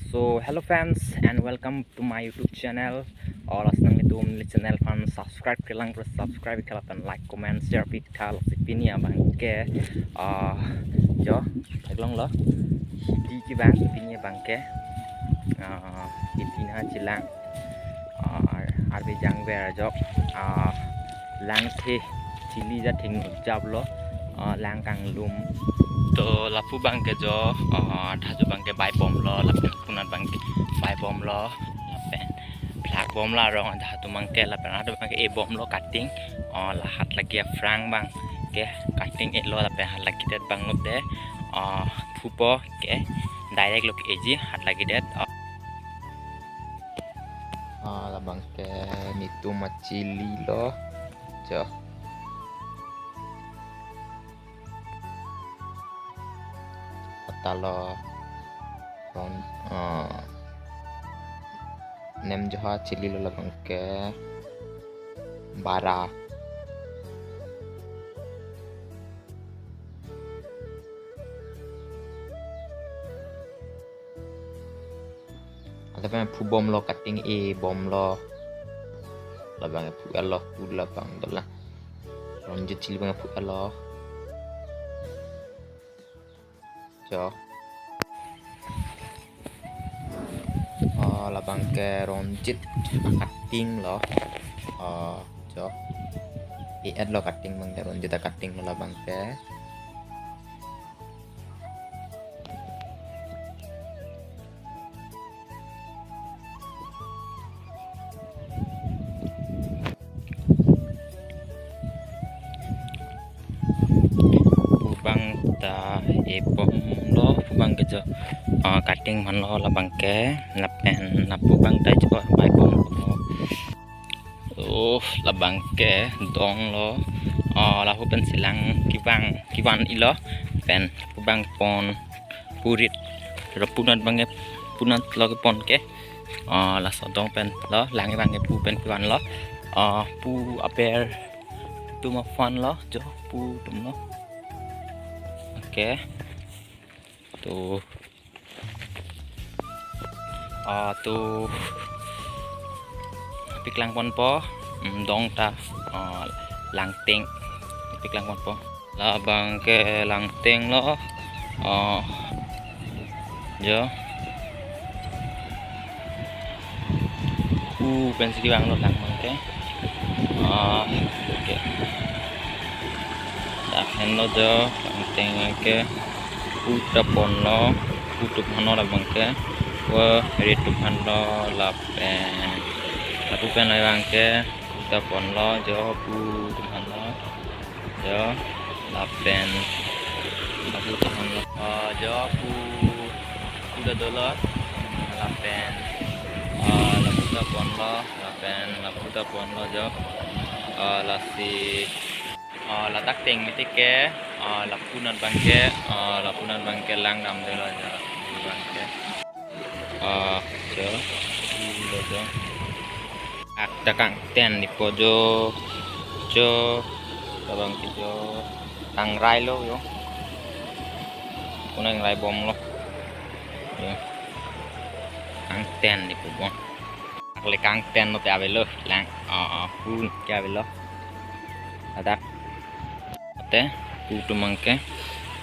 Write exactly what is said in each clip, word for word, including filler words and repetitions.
So hello friends and welcome to my YouTube channel. Lasi nanglitum neli channel aphan subscribe kelang, press subscribe kela pen like, comment, share pi tha. Lasi pini abangke, ah, jo, theklonglo. Hidi kevang pini abangke. Ah, hidi nangchelang. Ah, arve jangver ajok. Ah, lang the chili ja thengno japlo. Ah, lang kanglum. To lapu abangke jo, ah, dak jo abangke bai bomlo, lapen punat abangke bai bomlo, lapen plak bomlo arong, dak jo abangke, lapen dak jo abangke e bomlo cutting. Oh, la hat lagi aphrang abangke cutting elo, lapen hat lagi det abang lote. Oh, phupo ke direct lo ke-eji, hat lagi det. Oh. Ah, labangke netum achili lo. Jo. Patalo. Ron, ah, nem jo ha chili lo labangke. Bara. Ada pen phu bomlo, cutting e bomlo. Labang phu elo, tu labang dola. Ronjit chili abang phu elo. Jo. Oh, labangke ronjit cutting lo. Oh, jo. E-et lo cutting abangke, ronjit cutting lo labangke. Pu abang ta e bomlo, pu abangke jo, ah, cutting aphan lo labangke, lapen lapu abang ta jo bai bomlo. Oh, labangke donglo. Oh, lapu pen chelang kevang, kevan ilo. Pen pu abang pon purit. Ro punat abangke, punat lo kepon ke. Oh, laso adung pen lo, lang abangke pu pen kevan lo. Oh, pu aber atum aphan lo, jo pu atum lo. Oke. To. Ah, to piklang ponpo, mm, dong ta, ah, langteng piklang ponpo. Labangke langteng lo, ah, jo. Pu pensi kevang lo lang abangke. Ah, oke. Dak henlo jo, langteng ke. Pu ta ponlo, pu atum aphan lo labangke. Wah, ri atum aphan lo lapen. Lapu pen labangke, pu ta ponlo jo, pu atum aphan lo. Jo, lapen. Lapu ta ponlo. Ah, jo, pu, pu ta dolo. Lapen. Ah, lapu ta ponlo, lapen, lapu ta ponlo jo. Ah, lasi. Oh, ladak teng mete ke, oh, lapu anat abangke, oh, lapu anat abangke lang damdelo jo, lapu abangke. Oh, jo, jo, jo. Ak ta kangten nipo jo, jo, labangke jo, kangrai lo jo. Kuna kangrai bomlo. Jo. Kangten nipo bon. Ak le kangten lote avelo, lang, oh, oh, pu ke avelo. Ladak. Te, pu atum abangke,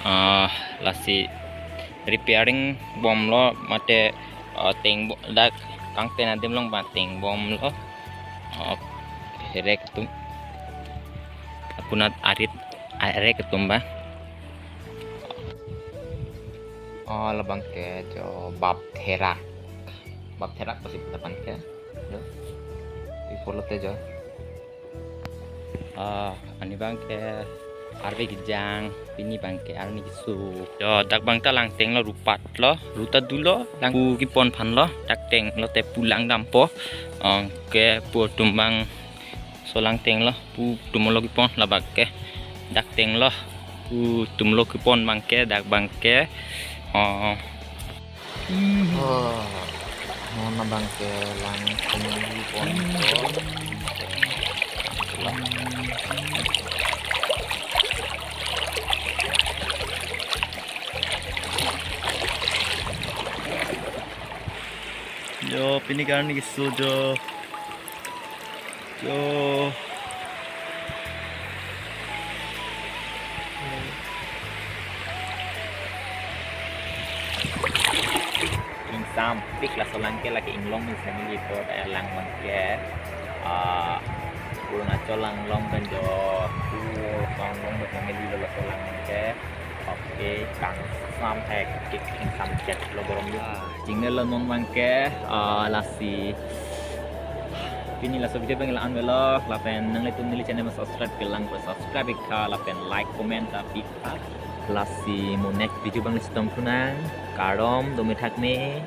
ah, lasi repairing bomlo, mate, ah, teng bo-, dak kangten adim along ba teng bomlo. Oh, herek atum. Lapu anat arit, herek atum ba. Oh, labangke jo bap therak. Bap therak pasi lapu abangke. Jo. Ipo lote jo. Ah, ani abangke arve kejang, pini abangke arni kesung. Jo, dak abang ta langteng lo, rupat lo, ru ta dolo, lang pu kepon aphan lo, dak teng lote pu lang dampo. Anke pu atum abang so langteng lo, pu atum lo kepon labangke. Dak teng lo, pu atum lo kepon abangke, dak abangke. Oh. Oh, non abangke lang pu kepon ko. Jo, pini karni keso jo. Jo. Ingsampik laso lang ke, lake Inglongmi family pu ta lang abang ke. Ah, Arunachal lang along pen jo. Pu Inglong family lo laso lang abang ke. Oke, kangsam hektik, ingsamchet lo borom jo. Chingnelo non abang ke, ah, lasi. Pini laso video abang la-an avelo, lapen nanglitum neli channel subscribe kelang pu subscribe ik tha, lapen like, comment ta pi ik tha. Lasi mo next video abang le chetong thu nang, kardom, dome thakme.